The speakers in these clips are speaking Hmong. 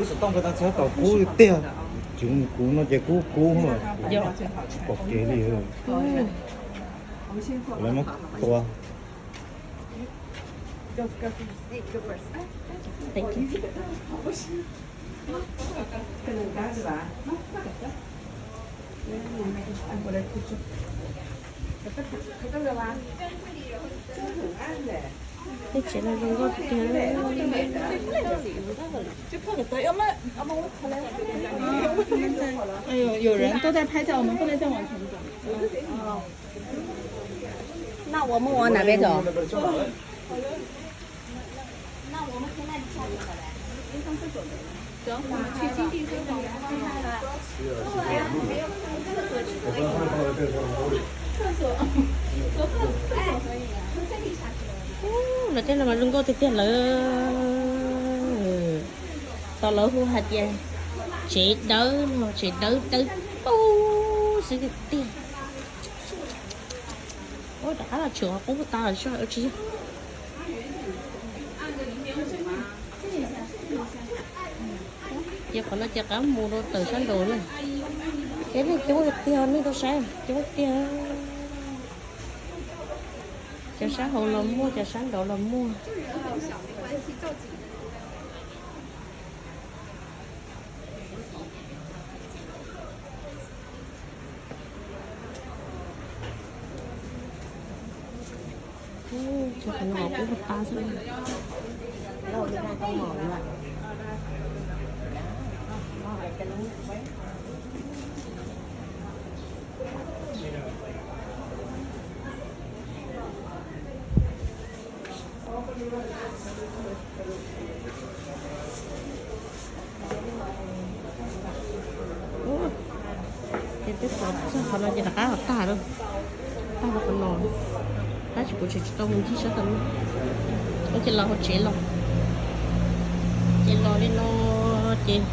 Xov tooj ko tau txhab tom kub tiag. Tsis kuv no ces kub kub, tsis pom kev li. Lawv muab tua. Tej tsev no zoo nkauj tiag. Lawv tej no mas zoo nkauj tiag tiag lawm. Tau lawv hu hais tias tsev dawb no, tsev dawb dawb paug xwb tiag tiag. Ua rov qab los tshuam qub tas lawm, ua tsis yog. Ces qhov no ces qab mus rau tawm sab nraud na. Ces nej coob tiag tiag, nej tau saib coob tiag. Cov sab hauv los muaj, cov sab nraud los muaj. Cov qhov no qub tas xwb. Ces twb xav txog qhov no ces rov qab los tag lawm. Tag rau qhov no. Tab sis kuv tseem tsis tau mus ncig sab tom no. Ces los hauv tsev los. Ces los li no ces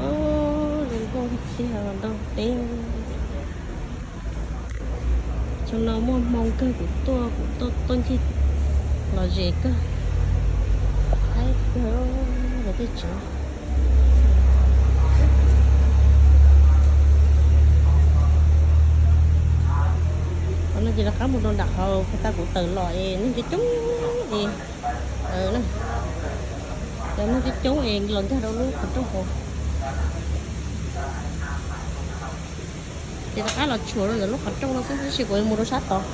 zoo nkauj tiag, nrog teb. Xyoo no muaj hmoo kawg kuv tuaj, kuv tuaj tuaj ncig lom zem kawg. Haib kawg lawv tej tsev. Qhov no ces rov qab mus rau nram qhov tag kuv tawm los es neeg coob coob es, cov neeg coob coob es los nkag rau lub qhov rooj hauv. Ces rov qab los tshuam rau ntawm lub qhov rooj no xwb, tab sis kuv mus rau sab tod.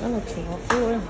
Los tshuam qhov qub.